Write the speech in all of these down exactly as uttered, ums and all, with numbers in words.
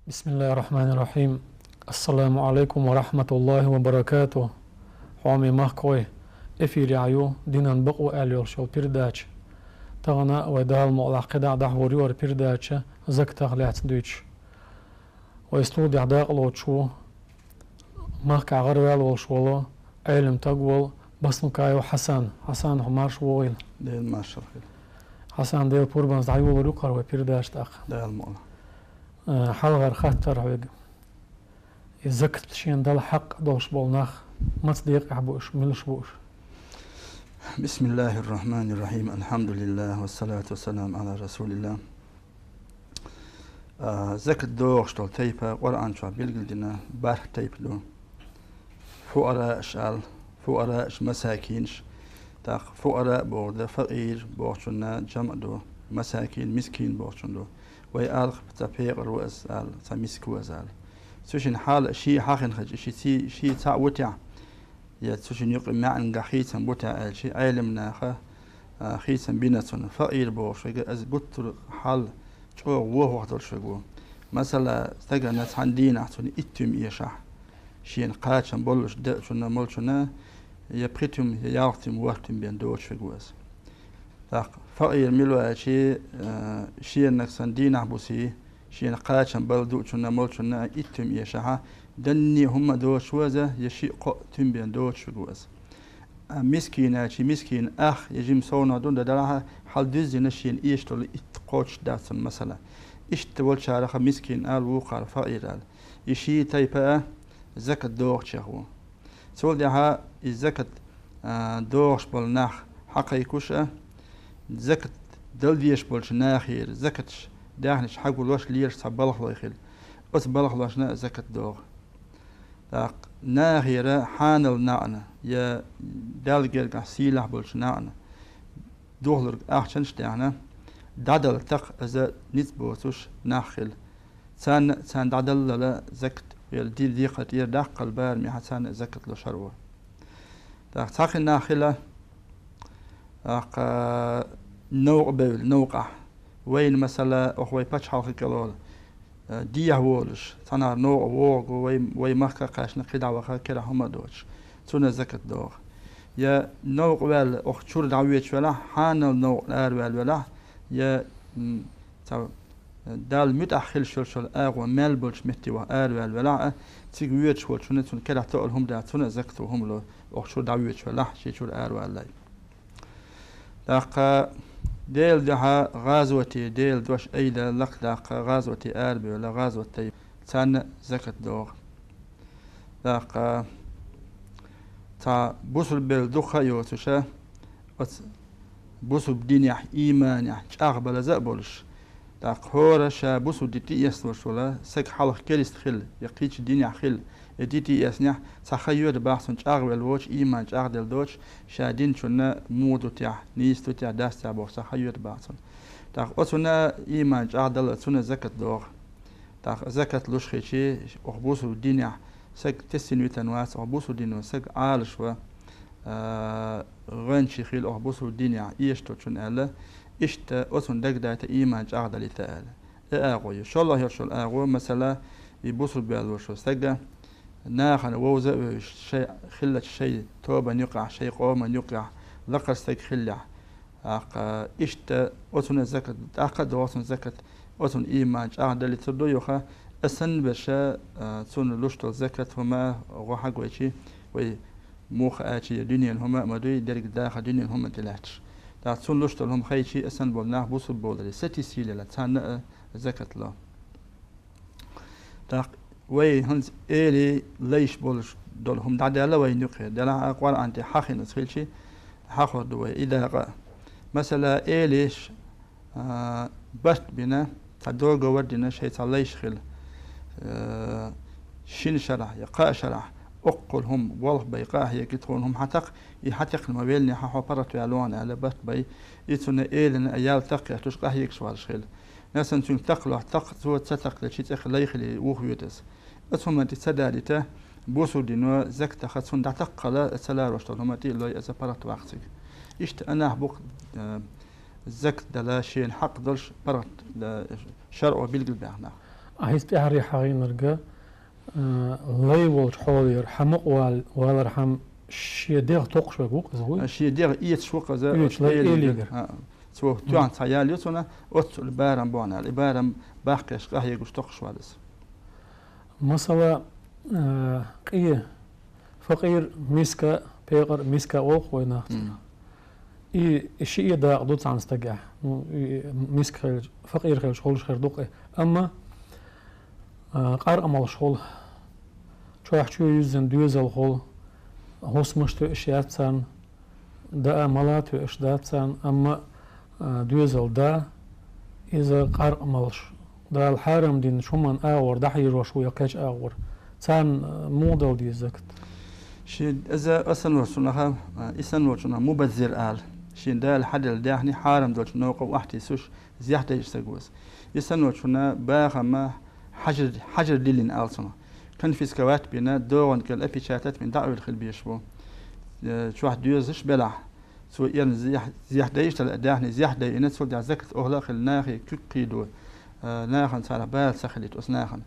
بسم الله الرحمن الرحيم. السلام عليكم ورحمة الله وبركاته. Хьоме махкой, эфире ю «Динан бакъо» аьлла йолуш йолу передача. Тахана вай Дала мукъалахь кхидӀа дӀахьур ю хӀара передача закатах лаьцна дуьйцуш. Вай студехь дакъалоцуш ву махкахь гӀараваьлла волуш волу Ӏелам таг волу Басмукаев Хьасан. Хьасан, хьо марша вогӀийла. Дела маршалла хуьлда. Хьасан, Дела пурбанца дӀайолор ю кхара вай передача тӀаккха. Дала мукъалахь. Э, хьалхара хаттар хьоьга. И закат шена дала хьакъ долуш болу нах маца декъехь бу уьш, милаш бу уьш? بسم الله الرحمن الرحيم. الحمد لله والصلاة والسلام على رسول الله. А, закат дохуш долу тайпа Къуръан чохь билгалдина бархӀ тайпа ду. Фукъарааш аьлла, фукъарааш, масакинаш. ТӀаккха фукъара бохург ду, факъир бохучунна жамъ ду, масакин, мискин бохучун ду. Вай алхпа цхьа пекъар ву аса аьлла, цхьа миска ву аса аьлла. Цу шина хьал ши хьахина хача, ши ци-, ши цхьаъ ву техь, я цу шина юкъа маьӀнагахь хийцам бу техь аьлча, Ӏелам наха, а, хийцам бина цунна. Факъир бохуш верг, аса гуттар а хьал чӀогӀа вохох долуш верг ву. Масала, стагана цхьана дийнахь цунна итт туьма эшахь, шена кхачам боллуш деачунна молчунна, я пхи туьма, я ялх туьма, ворхӀ туьма бен доцуш верг ву аса. ТӀаккха факъир мила ву аьлча, а, шена санна дийнахь буси, шена кхачам бала дуучунна молчунна итт туьма эшахьа, данне а хӀумма а доцуш ву аса, я шиъ-кхоъ туьма бен доцуш верг ву аса. А мискин аьлча, мискин ах я жима совнах ду, дан далахьа, хьал дуьззина шена эшаш долу итт кхочуш дац цунна масала. Иштта волчараха мискин ала, вукхара факъир ала. И ши тайпа а закат дохучех ву. Цул тӀаьхьа и закат, а, дохуш болу нах хьакхайкхуш а, закат дала дезаш болчу нахера закаташ даьхнаш хьагулош лелаш цхьа балхалой хила. Оцу балхалошна а закат доху. ТӀаккха нахера хьанал наӀна я Далла гергахь сийлахь болчу наӀна духалург ахчанаш а даьхна, дӀадала такха иза ницкъ боцуш нах хила. Царна, царна дӀадаллала закат, вела ди-, декхар тӀера даккхал барамехьа царна а закат ло шаръо. ТӀаккха цхьа хин нах хила, тӀаккха новкъа бевлла, новкъахь. Вайна, масала, оху вай пачхьалкхан кӀелхьол, э, дехьа волуш, цхьанхьара новкъа вогӀу вай, вай махка а кхаьчна, кхидӀа ваха, керахь хӀума а доцуш. Цунна закат доху. Я новкъа ваьлла, оху чуьра дӀавоьдуш велахь, хьанал новкъа араваьлла велахь, я, м, цхьа, э, Далла муьтӀахь хилла шолчул агӀо мел болчу метте ваха араваьлла велахь а, цига воьдуш волчунна цунна керахь тоъал хӀума дац, цунна а закат ву хӀума ло, оху чуьра дӀавоьдуш велахь, шен чуьра араваллай. ТӀаккха Делан дуьхьа гӀазоте, Делан дош айда лакхадаккха, гӀазоте арабевлла, гӀазот тайпа, царна а закат доху. ТӀаккха цхьа бусулба белла дукха а йоцуша, оцу бусулба динехь, ийманехь чӀагӀбалаза а болуш, тӀаккха хӀора ша бусулба ди тӀеэцна волуш вола, саг хьалха керист хила, я кхечу динехь хила, и ди тӀеэцнехь, цхьа хан йоьду бах цунна чӀагӀвелла воцуш, ийман чӀагӀделла доцуш, ша динчунна муха ду техь, нийса ду техь, дац техь бохуш, цхьа хан йоьду бах цунна. ТӀаккха оцунна ийман чӀагӀдала, цунна закат доху. ТӀаккха закат луш хилчи, оху бусулба динехь саг тесина витан вац, оху бусулба дино саг Ӏалаш ва, а, гӀоьнчий хила оху бусулба динехь эшаточун аьлла, иштта оцунна дагадайта ийман чӀагӀдалийта аьлла. И агӀо ю. ШолгӀа йолчул агӀо, масала, и бусулба ваьлла волчу стага, нахана вовза а вевзаш, шай хиллачу шай тобан юкъахь, шай къоман юкъахь лакхара стаг хиллехь, тӀаккха иштта оцунна закат, тӀаккха а доху оцунна закат, оцунна ийман чӀагӀдалийта ду юха, асан берша, а, цунна луш долу закат хӀума гӀо хьагойчи, вай муха аьлчи я дуьненан хӀума а ма дуй, дерг даха дуьненан хӀума тӀе лаьтташ. ТӀаккха цунна луш долу хӀума хайчи, асан болу нах бусулба боларе, сатийсийлела, царна а закат ло. ТӀаккха вай хӀинца эли лайш болуш долу хӀума дӀадаьлла вайна юккъе, делахь а Къуръан тӀе хьахинарца хилчи, хьахор ду вай и дакъа а. Масала, элиш, а, барт бина, цхьа договор дина, шайн цхьа лайш хила. Э, шина шарахь я кхаа шарахь, оккхул хӀума, болх бай, къа а хьеги, тхуна хӀума хьатакх, и хьатекхна ма веллинехь, хьо паргӀатваьлла вахана аьлла, барт бай, и цунна элина а ял такхъеш луш къахьегаш валаш хила. Насан цуьнга такхалохь такх, цо ца такхличи цӀех лай хили, вух воьду аса. Оцу хӀуманна тӀе ца далийта, бусулба дино закатаха цунна дӀатакхала, ца ларош долу хӀума тӀе а лой, аса паргӀат ваккха цига. Иштта а нах бу-кх, э, закат дала шена хьакъ долуш паргӀат, э, шаръо билгалбаьхна нах. А хӀинца тӀаьхьарий хьахийнарга, а, лай волчу хьолера хьан мукъа вал-, валар хьан шен дегӀ токхуш верг ву-кх иза, вуй? А, шен дегӀ эцаш ву-кх иза, оцу лай элигара. А, цо тоьхна цхьа ял ю цунна, оццул барам бу хьуна аьлла. И барам баккхеш къахьегаш токхуш ваьлла иза. Масала, а, къе, факъир, миска, пекъар, миска олу-кх вай нах цунах. И, и шиъ дакъа ду цхьана стагехь. Ну, и миска хилча, факъир хилча, хуьлуш хир ду-кх и. Амма, а, къаркъа молуш хуьлу, чохь чу юьззина доьзал хуьлу, хӀусамаш тоьаш яц царна, даа мала тоьаш дац царна, амма, а, доьзал да, иза къаркъа молуш, Дала хьарам динчу хӀуманна агӀор дӀахьийжош ву я кхечу агӀор. Царна, а, муха дала деза закат? Шен иза а санна волчунах, а, и санна волчунах мубаззир ала. Шен Дала хьаделла даьхни хьарам долчу новкъа охьатесуш, зехьа дайча стаг ву иза. И санна волчунна бахам хьажар, хьажар диллина ала цунах. Конфисковать бина, догӀан кӀел опечатать бина, дӀа а вилла хила безаш бу. Э, чохь доьзалш белахь, цо эрна зех-, зехьа дайча дала, даьхни зехьа дайина, цул тӀаьхьа закат охьла а хилла, нахе куьг кхийдо, э, нахана царах бала ца хилийта оцу нахана.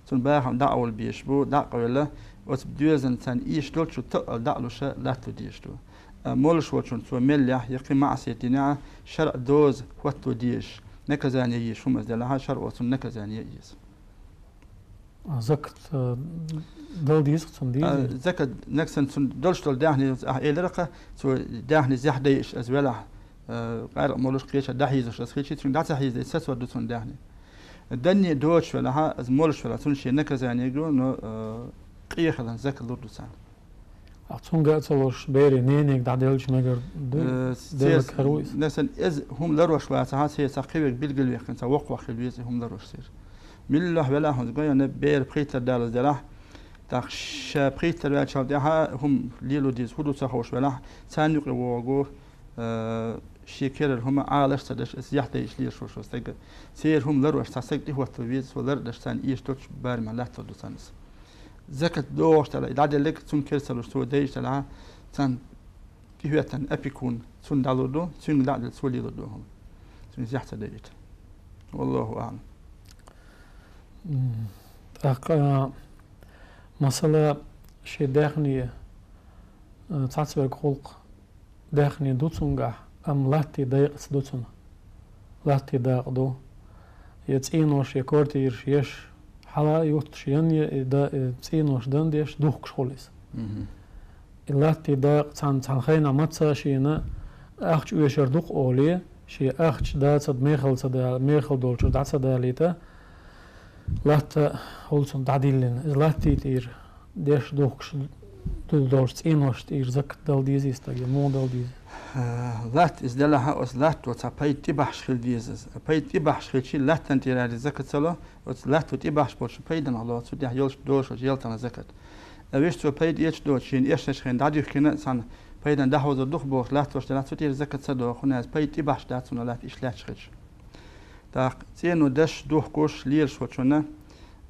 Цунна бахам дӀа а волла безаш бу, дӀа а къевлла, оцу доьзална царна эшаш долчу тоъал дӀа а луша латто дезаш ду. А, молуш волчунна цо меллехь, я кхин маӀсият динехь, шарӀан доза хӀотто дезаш, наказание езаш хӀума иза делахь, шарӀо цунна наказание еза. А, закат, а, дала деза-кх цунна, деза? А, закат, нагахь санна цунна долуш долу даьхни, ахь элира-кх, цо даьхни зехьа дайъаш иза велахь, а, къаркъа молуш, кхечара дӀахьийзош иза хилчи, цуьнга дӀа ца хьийзадайта, сацор ду цунна даьхни. Данне доцуш велахь, иза молуш велахь, цунна шен наказание го, но, а, къе хиларна закат лур ду царна. Ахь цуьнга а ца луш, берийн ненега дӀаделлачу мегар ду? Э, делларг хир ву иза? Нагахь санна иза хӀума ларош вацахь, церан цхьа кхин верг билгалваьккхина, цхьа воккхах хила веза и хӀума ларош церан. Муьлхха велахь хӀунда гой, бер пхийттара далаза делахь, тӀаккха ша пхийттара ваьллачул тӀаьхьа хӀума лело деза хӀун ду ца хууш велахь, царна юкъе вогӀу, э, шен керара хӀума Ӏалаш а ца деш, иза зехьа дайъаш лелаш волчу стага. Церан хӀума ларош цхьа стаг тӀехӀотто веза, цо лар а деш, царна эшаш долчу барамехь латто ду царна иза. Закат догӀуш делахь, и дӀаделларг цунна кара ца луш, цо дайъаш делахь, царна тӀехӀоьттина опекун цунна дӀалур ду, цуьнга дӀа а делла, цо лелор ду хӀума. Цуьнан зехьа ца дайъийта. Валлаху аӀлам. М, тӀаккха, а, масала, шен даьхни, а, цхьацца верг хуьлу-кх, даьхни ду цуьнгахь, амма латте дакъаца ду цунна. Латте дакъа ду. Я цӀенош, я квартираш еш, хьала а юттуш, ян я и да-, и цӀенош дан деш, духкуш хуьлу иза. Мгм. И латте дакъа цхьана, цхьана хенахь маца шена ахча оьшур ду-кх олий, шен ахча дацад мехала ца да-, мехала долчуьра дӀа ца далийта, латта хуьлу цунна дӀадиллина. Иза латте тӀера деш духкуш ду-, долчу цӀеношна тӀера закат дала дезий стага, муха дала деза? Э, латта иза делахь, оцу латто цхьа пайда тӀебахьаш хила деза иза. Пайда тӀебахьаш хилчи, латтана тӀера аьлла закат ца ло, оцу латто тӀебахьаш болчу пайданах ло, цу тӀехь йолуш долуш ялтана закат. А вуьш цо пайда эцаш доцу, шена эшначу хенахь дӀадуьхкина а цхьана пайдан дӀахьовзур ду-кх бохуш латтош делахь, цу тӀера закат ца до, хӀунда аьлча пайда тӀебахьаш дац цунна латта иштта лаьтташ хилча. ТӀаккха цӀено деш духкуш лелаш волчунна,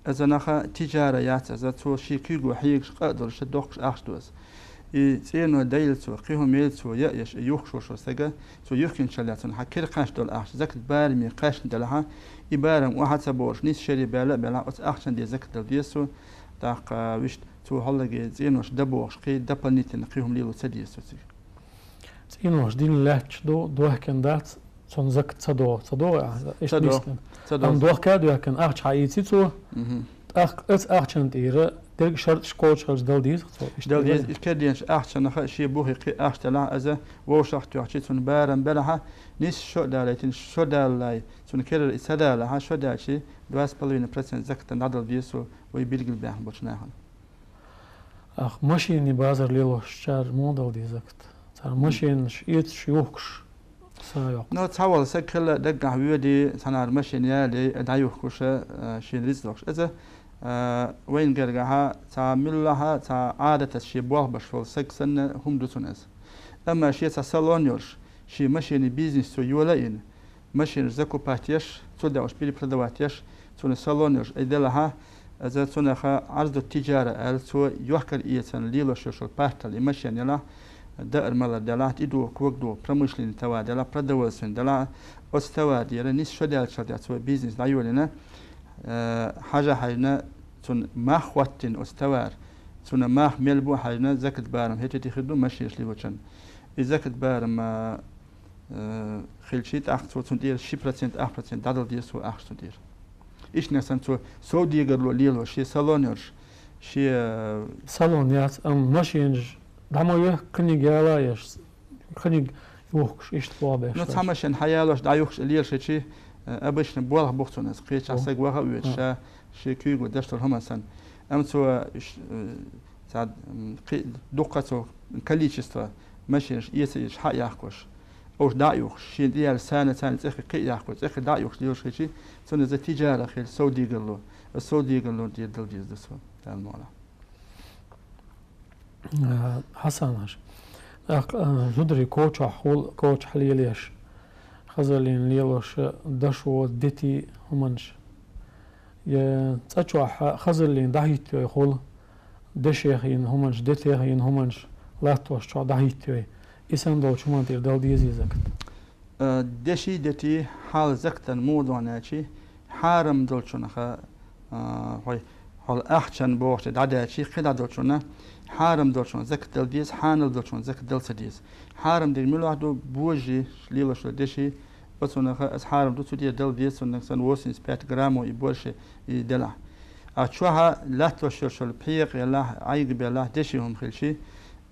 иза нагахь тижара яц иза, цо шен куьйго хьегаш къа а долуш, дохкуш ахча ду иза. И цӀено дайла цо, кхин хӀума йайла цо, яа еш, и юхкуш волчу стага, цо юхкинчул а цунна хьан кара кхаьчна долу ахча, закат бараме кхаьчна делахь, и барам охьа а ца бохуш, нийса шаре баьлла а белахь, оцу ахчанна де закат дала деза цо, тӀаккха вуьшта цо хьаллаге цӀенош дан бохуш, кхин дополнительно кхин хӀума лело ца деза цо цига. ЦӀенош дилла лаьтташ ду, дохкина дац, цунна закат ца догӀу. Ца догӀу, а, иштта дийцина? Ца догӀу. Амма дохка а доьхкина, ахча хьаийци цо, мгм, тӀаккха оцу ахчанна тӀера дерриг шарташ кхочушхилча дала деза цо? Иштта дала деза, и кара деначу ахчанах шен бухе кхин ахча делахь, иза вовшах а тоьхчи, цунна барам белахь, нийса шо а далийтина, шо далале, цунна керара и ца далахь, шо даьлчи, два с половиной процента закатана дӀадала деза цо, вай билгалбаьхна болчу нахана. Ах, машенийн базар лелошчара муха дала деза закат? Цара машенаш эцаш, юхкуш са йоккху. Ну, цхьаволу саг хилла даггахь воьдий, цхьанхьара машен ялий, дӀаюхкуш, а, шен рицкъ лохуш. Иза, а, вайна гергахьа, цхьа муьлхха, цхьа Ӏадатаца шен болх беш волу саг санна хӀума ду цунна иза. Амма шен цхьа салон йолуш, шен машенийн бизнес цо йола а йина, машенаш закупать еш, цу дегӀуш перепродавать еш, цунна салон йолуш и делахьа, иза цунах Ӏарзу тижара аьлла, цо йохкар эцарна лелош йолуш йолу паттал и машен ялахь, даар-малар делахь, тӀедуха, когдуха, промышленный товар делахь, продовольственный делахь, оцу товар тӀера нийса шо даьллачул тӀехь цо бизнес дӀайолийна, Э, хьажа хьаьжна, цунна мах хӀоттийна оцу товара, цунна мах мел бу хьаьжна, закат барам хӀетте хир ду машенаш лелочунна. И закат барам, э, хилчий, тӀаккха цо цунна тӀера ши процент, ах процент дӀадала деза цо ахча цунна тӀера. Иштта санна цо совдегарло лело, шен салон йолуш, шен, э, салон яц, амма машенаш дӀа ма йохку, книг яла а еш, книг юхкуш, иштта боху беш. Ну, цхьа машен хьаялош, дӀаюхкуш лелаш хилчий, э, обычно болх бу-кх цунна, кхечахь саг ваха а воьдуш, ша шен куьйга даш долу хӀума санна. Амма цо, э, ш-, э, цхьа, м, кхи-, дуккха цо количество машенаш эца а эцаш хьа а яхкуш, уьш дӀа а юхкуш, шена тӀеяьлла сана, царна цӀе кхин кхин а яхкуш, цӀе кхин дӀа а юхкуш лелаш хилчий, цунна иза тижара хила, совдегарло, совдегарло тӀера дала деза ду цо, Дала мукъ лахь. Э, Хьасан-Хьаьжа, тӀаккха, э, зударий кочахь хуьлу, кочахь лелош, хазаллин лелош, дашо, дети, хӀуманаш. Я цӀа чохь хазаллин дӀахӀиттайой хуьлу, дешех йина хӀуманаш, детех йина хӀуманаш, латтош чохь дӀахӀиттайой. И санна долчу хӀуманна тӀера дала дезий закат? Э, деши, дети хьал закатан муха догӀу аьлчи, хьарам долчунах, э, хьой, хьол ахчан бохучу дӀадаьлчи, кхидӀа долчунна хьарам долчунна закат дала деза, хьанал долчунна закат дала ца деза. Хьарам дерг муьлха ду, божи лелаш долу деши, оцунах аса хьарам ду, цу тӀера дала деза, цунах санна восемьдесят пять грамм и больше и делахь. А чохь латтош йолу пхьекъа елахь, Ӏайг белахь, деши хӀума хилчи,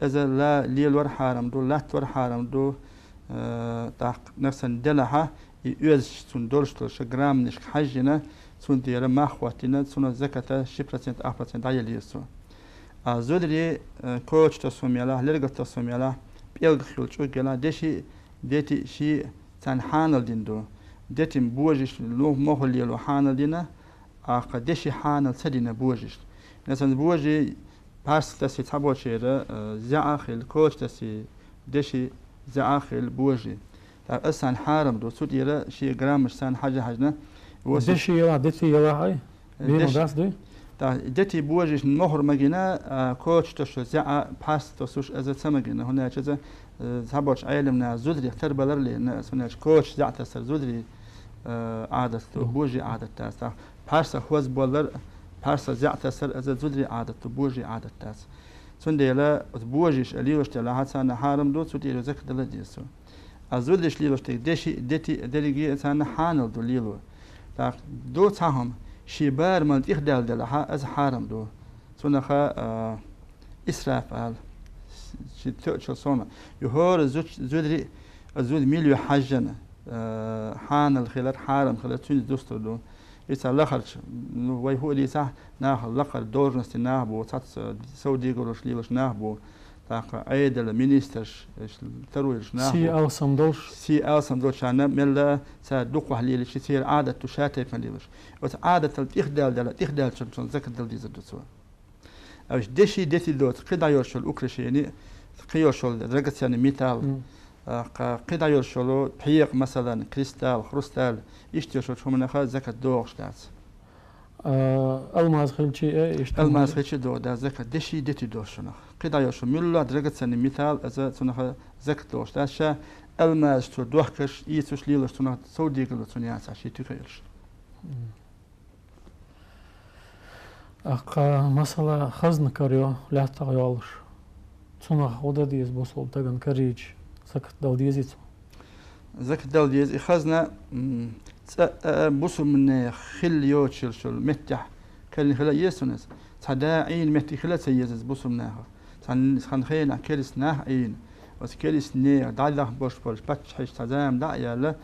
иза ла-, лелор хьарам ду, латтор хьарам ду, э, тӀаккха нах санна делахьа, и оьзча цунна долуш долуш граммнашка хьаьжжина, цунна тӀера мах хӀоттийна, цунах заката ши процент, ах процент дӀаяла еза цо. А зударий, э, коча тосу хӀума елахь, лергал тосу хӀума елахь, пӀелгах йолу чӀуг елахь, деши, дети ши царна хьанал дина ду. Детин божиш лу-, мохур лело хьанал дина, а кха деши хьанал ца дина божиш. Насан божи Пхьарс тасий цхьаболчеран, э, зӀе а хилла, коча тасий деши зӀе а хилла божи. ТӀаккха аса царна хьарам ду, цу тӀера шен граммаш царна хьажа хьаьжна. Деши елахь, дети елахь ай? Э, бема деш-, дац дуй? ТӀаккха дети божишна мохур ма гина, а, коча тосу зӀе а пхьарс тосуш аза ца ма гина. ХӀунда аьлча иза, э, цхьаболчу Ӏеламнаха зударих тарбалар лерина, аса хӀунда аьлча коча зӀе тасар зударий, э, Ӏадат ду, божи Ӏадат дац. ТӀаккха Пхьарса хӀоз боллар, пхьарса зӀе тасар, иза зударий Ӏадат ду, божий Ӏадат дац. Цундела оцу божиш а лелаш делахьа, царна хьарам ду, цу тӀера закат дала деза цо. А зудариш лелаш дерг деши, дети а, дерриге а царна хьанал ду лело. ТӀаккха ду цхьа хӀума, шен барамал тӀехдаьлла делахьа, иза хьарам ду. Цунаха, а, исраф ала, ши тоьачул сома. Ю хӀора зуч-, зударий, а, зуда мила ю хьаьжжина, а, хьанал хилар, хьарам хилар, цуьнца дустур ду. Ица лахарчу, ну, вай хӀу а дийцахь, нах лакхара должности нах бу, цхьацца совдегалош лелаш нах бу, тӀаккха Ӏедала министрш, иштта таруйлаш нах бу. Сий алсам долуш. Сий алсам долчарна мелла цара дукхахь лелаш, церан Ӏадат ду ша тайпана лелаш. Оцу Ӏадатал тӀехдаьлла дела, тӀехдаьллачунна закат дала дезар ду цо. Уьш деши дети доцу, кхидӀа йолуш йолу украшени, кхин йолуш йолу драгоценный металл, а, кха-, кхидӀа йолуш йолу пхьекъа, масалан, кристалл, хрусталь, иштта йолуш йолчу хӀуманах закат догӀуш дац. А, алмаз хилчи, э, иштта алмаз хилчи догӀу дац закат, деши дети долуш йолу. КхидӀа йолуш йолу муьлла драгоценный металл, аза цунах закат догӀуш дац. Ша алмаз цо дохкаш, ийцуш лелаш цунах совдегалло цунна яцахь, шен туька йолуш. Аккха, масала, хазна карайо, лаьттах йолуш. Цунах хӀун дан деза бусалба стагана карийча, закат дала дезий цо? Закат дала деза. И хазна, м, цӀа а, а, бусалбанех хилла йоцуш йолу меттехь карийна хила а еза цунна иза. Цхьа да Ӏийна меттиг хила а ца еза иза бусалбанеха. Цхьан, цхьан хенахь керист нах Ӏийна. Оцу керист нехан дӀадахна болуш болчу паччахьаш цхьа зама дӀа а яьлла,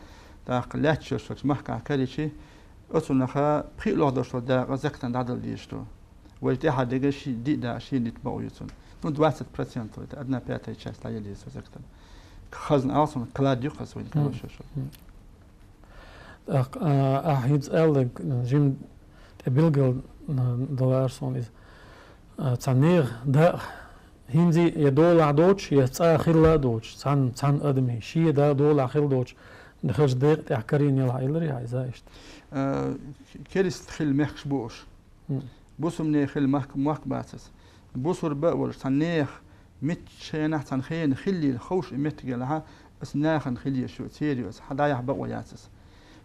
тӀаккха лаьтташ йолуш йолчу махкахь карийчи, оцунах пхиъ лохдош долу дакъа закатан дӀадала дезаш ду. Вай тӀаьхьа дерг ши-, диъ дакъа шена дита бакъо ю цунна. Ну, двадцать процентов, это одна пятая часть дӀаяла деза цо закатан. Хазна алсам, клад ю хаза вайн, мгм, хорошо шо. Мгм. ТӀаккха, а, ахь хӀинца аьлларг, жим тӀе билгал, а, далара суна иза. А, цхьа нехан дакъа хӀинца я долахь доцуш, я цкъа хилла а доцуш, цхьана, цхьана адамийн, шен да долахь хилла доцуш, хаза декъа тӀехь карийна ялахь, элира ахь иза иштта? Э, керист хила мехкаш бу уьш. Мгм. Бусалба нехан хила махк-, мохк бац аса. Бусалба а волуш, цхьана нехан меттигашкахь цхьана хенахь хилийла ховш и меттиг елахьа, аса нахана хила езаш ю, церан ю аса, хьан дӀаяхьа бакъо яц аса.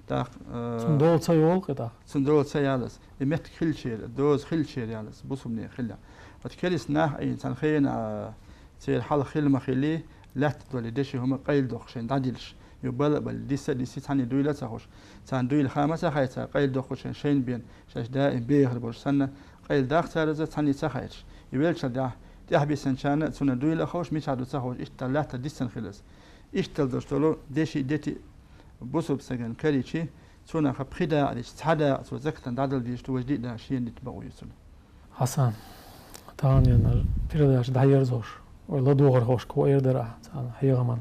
Так, э, цун дола ца йолу кхетахь. Цун дола ца ялас. И меттиг хилчера, доза хилчера ялас, бусумне хилла. Вот керис нах айн цан хена, а, церан хьал хил ма хили, лаьтта доли деши хӀума къайла доккху шайн дӀадилш. Ю бала а бали, диса а диси, цхьанне дуйла а ца хууш. Царна дуйла хама ца хайца, къайла доккхучун шайн бен, шаьш даим бехар болуш санна, къайла даха цара за цхьанне ца хайраш. И велчал дахь, тӀехь бисанчарна цунна дуйла а хууш, мичахь ду ца хууш, иштта лаьтта дисан хилас. Иштта долуш долу деши дети бусург саган каричи, цунах пхи дакъа дичи, цхьа дакъа цо закатан дӀадала дийш ду, важа диъ дакъа шена дита бакъо ю цунна. Хьасан, тахана передача дӀаерзош, вай ладогӀар хошка ваэр дара ахьа, царна хьехаман.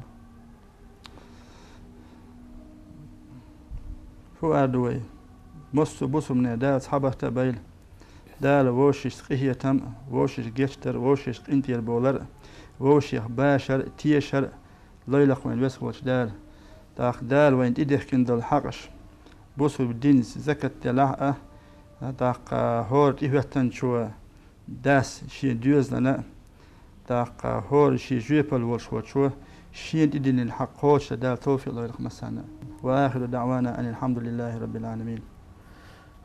ХӀу ар ду вай? Массо а бусумне Дала цхьабахта а байла. Дала вовшашца къинхетам, вовшашка гечдар, вовшашка къинтӀера болар, вовшех башар, тешар, лайлакх вайн вес волчу Дала. ТӀаккха Дала вайна тӀедехкина долу хьакъаш, бусург динца закат делахь а, тӀаккха хӀора тӀехӀоьттанчо дас шен доьзалана, тӀаккха хӀора шен жоьпалла волуш волчо шена тӀедиллина хьакъ кхочушдан Дала товфикъ лойла массарна. Ва ахиру даъвана анил хьамдулиллахи раббил Ӏаламин.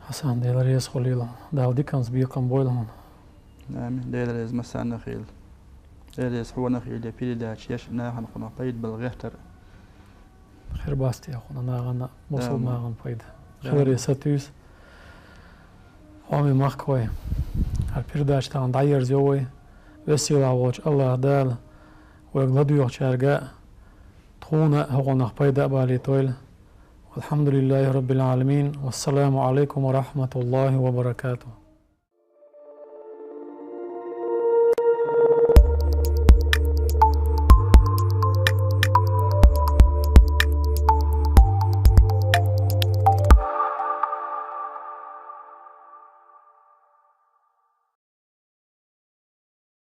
Хьасан, Дела реза хуьлийла. Дала диканца бекхам бойла хьуна. Амин. Дела реза массарна а хуьлда. Дела реза хьуна а хуьлда, передача еш, нахана хьуна пайда бала гӀертар. Хир бац те хьуна нахана, мусул нахана пайда. Хиларе сатуьйсу. Хьоме махкахой, хӀара передача тахана дӀаерзайо вай. Веза-сийлахь волчу АллахӀ Дала вайга ладоьгӀучаьрга а, тхуна а хӀокхунах пайда а балийтойла. Валхьамдулиллахи раббил Ӏаламин. Вассаламу Ӏалайкум ва рахматуллахи ва баракатух.